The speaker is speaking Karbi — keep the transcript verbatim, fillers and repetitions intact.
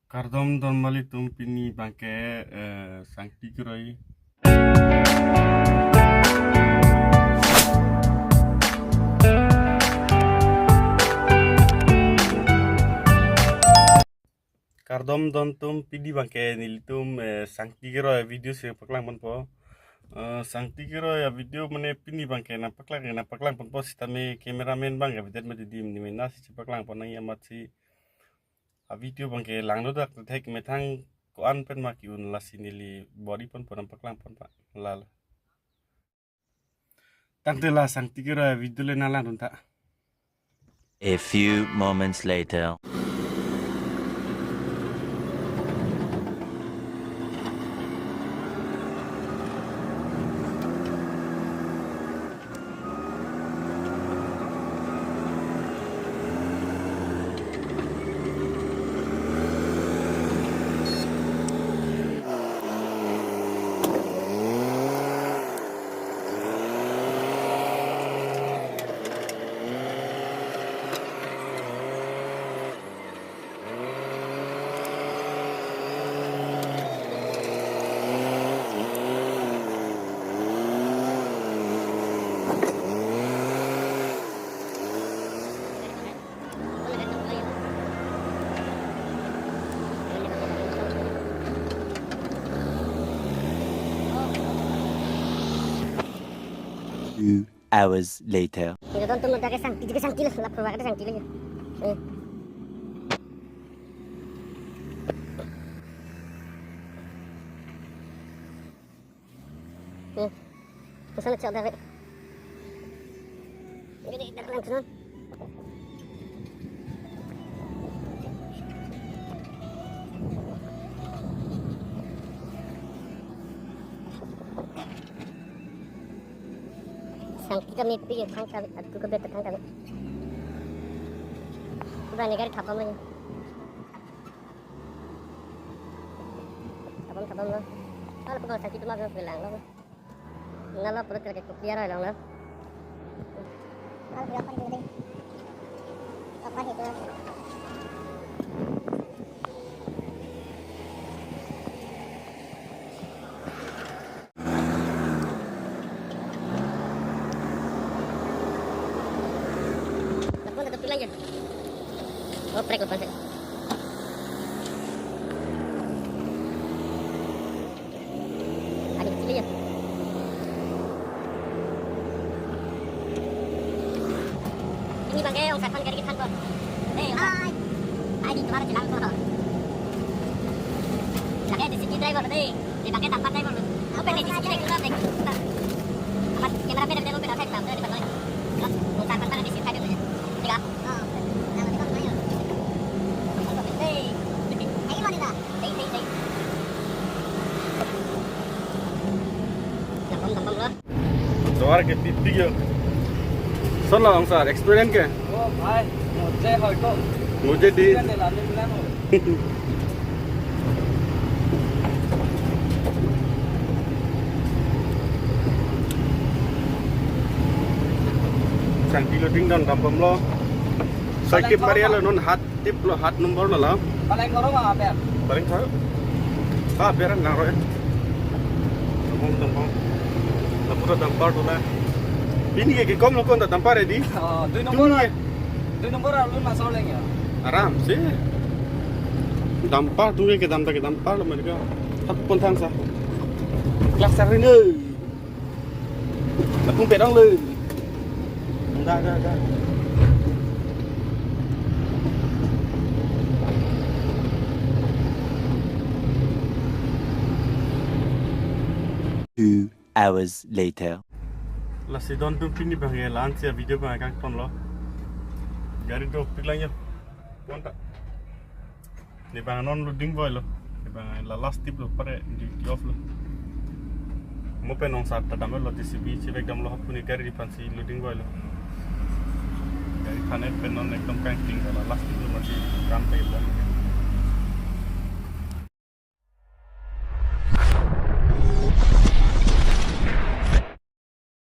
Kardom don mali tum, pini abangke, eh, Sangti Kiroi. Kardom don tum, pini abangke nelitum, eh, Sangti Kiroi video si paklang ponpo. Eh, Sangti Kiroi a video mane pini abangke nangpaklang, nangpaklang ponpo sitame cameraman abangke avedet mati adim, ne mena si chepaklang pon nangji amatsi a video abangke langno dak thek methang ko-an pen ma ke-un, lasi neli bor-i ponpo, nangpaklang ponpo. Lalo. Tangte la Sangti Kiroi a video le nanglang dun tha. A few moments later. Two hours later. Kita tonton lo, dak Sangti, dak Sangti lo, lap keluar dak Sangti lo. Eh. Hmm. Pesan cek dah. Jadi dah kelang sana. Sangti kami pi, thang kami, atu ke beta thang kami. Sudah ni gari thapam lagi. Thapam, thapam lo. Kalau pukul Sangti tu mah bilang lo. Nalo pura kira ke clear alang lo. Kalau dia kan dulu. Apa itu? Lakon tetap lagi. Oh, prek lakon sih. Ada kecil aja. Ini bangke, ong satpam gari kita kok. Eh, ong satpam. Ai, di luar jalan kok. Lagi di sini driver deh. Di bangke dumper driver. Apa di sini driver deh? Apa kamera pen ada, pen ada, pen ada. Ong satpam di sini driver deh. Tiga. Oh, nah, nanti kau main. Hei, hei, hei. Tovar ke pipi yo. Son la sir, experience ke? Oh bhai, mujhe hai to. Mujhe di. Experience dilan ni milan ho. Sangti loading dam dam bom lo. Soi tip mari lo, non hat tip lo, hat number lo la. Paling koro ma aber. Paling koro. Ah, aber nang roi. Tong bom, tong bom. Lapu ta dumper tu la. Pini ke kom lo kon ta dumper ready. Oh, dui number. Pini ke. Dui number alun masuk lagi ya. Aram se. Dumper tu ke dam ta ke dumper lo mereka. Hat pon thang sa. Clutch ring. Lapu pedang le. Dah, dah, dah. Two hours later. Lasi don tum, pini bang ya, la-an si a video bang kangton lo. Gari dopik lang ya. Bonta. Ne bang non loading boy lo. Ne bang la last tip lo, pare duty off lo. Mo pen ong sat ta dam lo, J C B chevek dam lo, hapuni gari aphan si loading boy lo. Gari aphan pen non ekdom kangting, la last tip lo, mati kam pe lo.